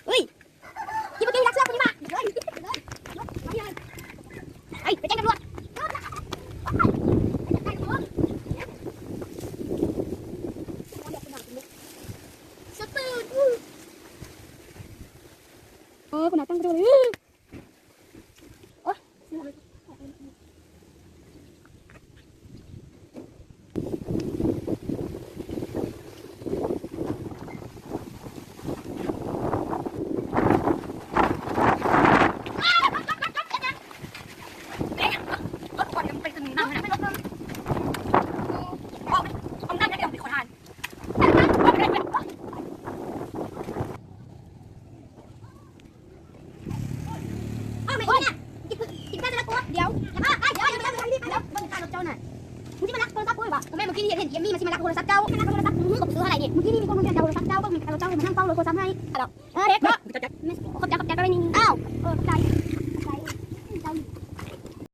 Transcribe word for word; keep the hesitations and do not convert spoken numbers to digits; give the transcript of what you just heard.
Uy! Di ba kayo laksa? Kunin ba? Ay, pecah dulu. Sepuluh. Oh, kunatang ko dulu. Oh. Oh, may ina. Tignan na lang po. Diyaw. Ah, ay, ay, ay, ay, ay, ay, ay, ay, ay, ay, ay. Hindi man ako sa pool ba? Kung may magkini yan, yan, may masimalak ko sa tao. Malak ko sa tao. Hindi ko gusto na ini. Magkini ko muna daw sa tao, may tao, tao, manang tao, ko sa may. Ano? Ah, rek.